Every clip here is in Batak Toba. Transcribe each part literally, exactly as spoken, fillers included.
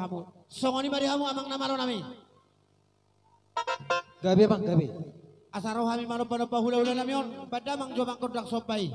hamu. Songon i ma di hamu amang na malo nami. Gabe, amang, gabe. Asa ro hami manomba-nomba hula-hula nami on, bahen damang jo amang gondang somba i.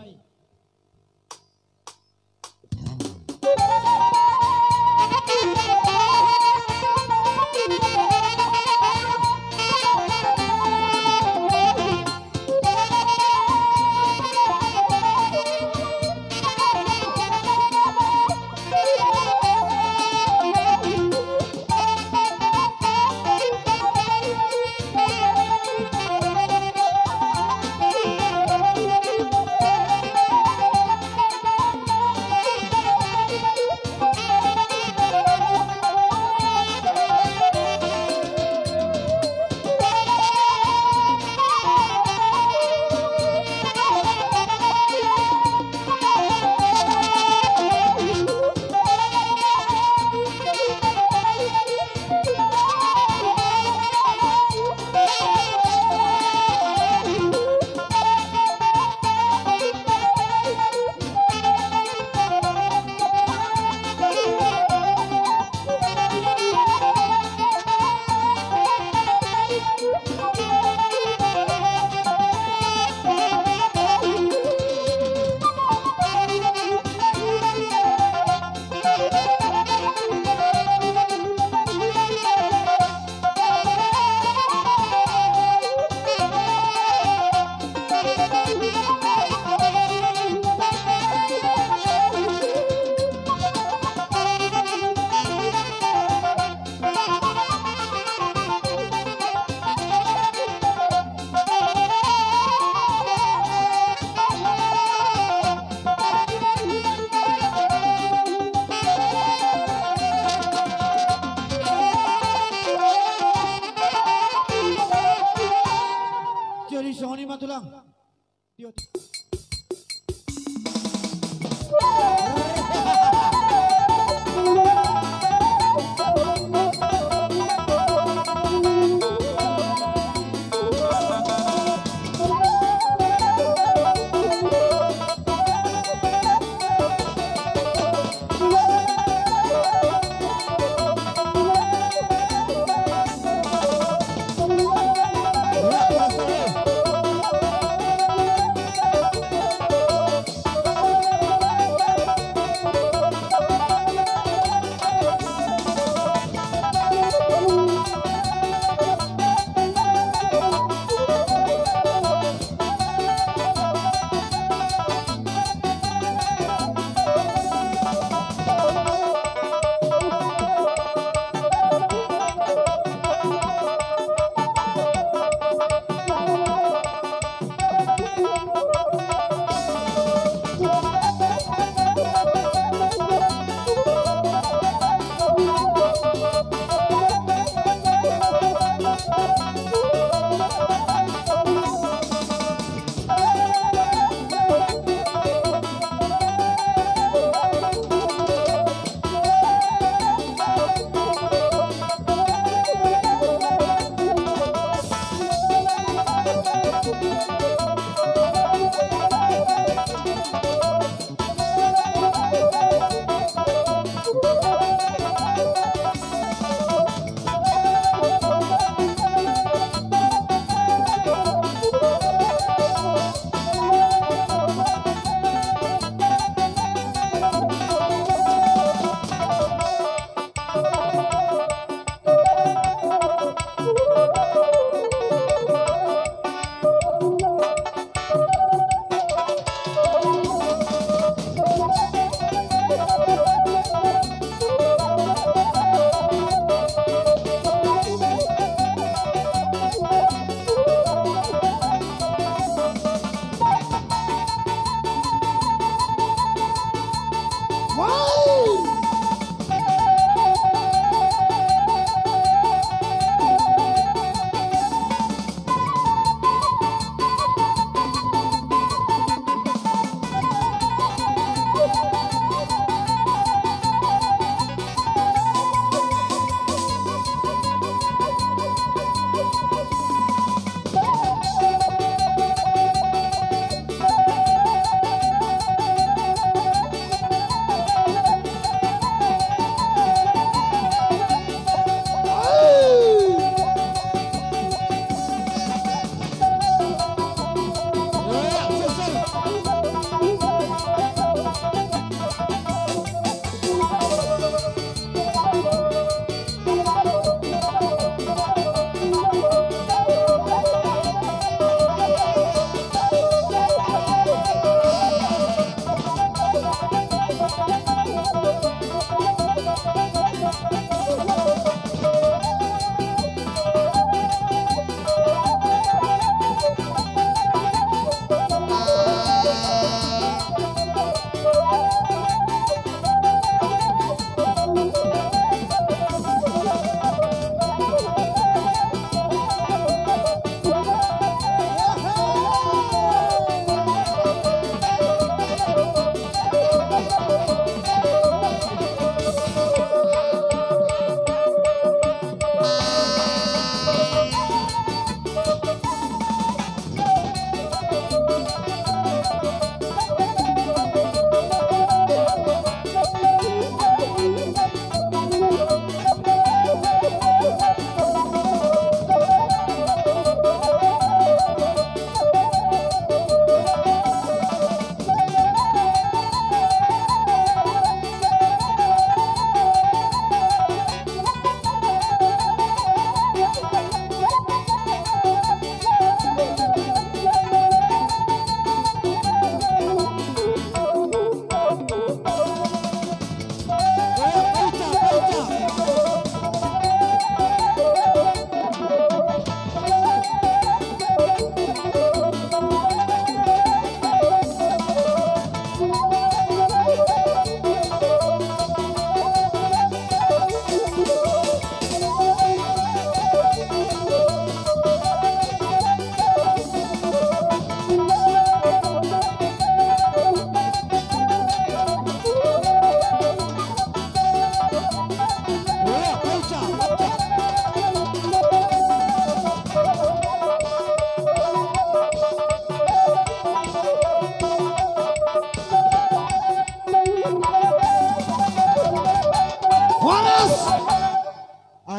Jadi songon i ma tulang.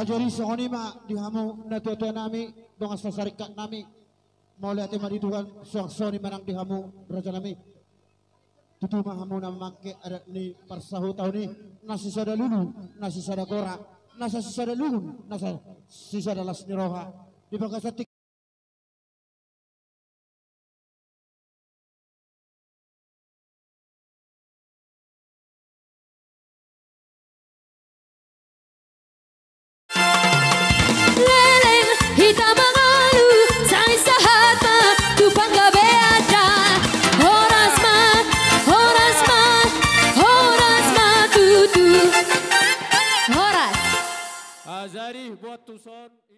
Jadi songon i ma di hamu natuatua nami, dongan sasaringkat nami. Mauliate ma di Tuhan, suang songon i ma nang di hamu raja nami. Tutu ma hamu na mamangke adat ni parsahutaon i, na sisada lulu, na sisada gora, na sisada lungun, na sisada las ni roha. Di bagasan Leleng hita mangolu, sai sahat ma tu panggabean da. Horas ma, horas ma, horas ma tutu. Horas. Ah, jadi buat tuson.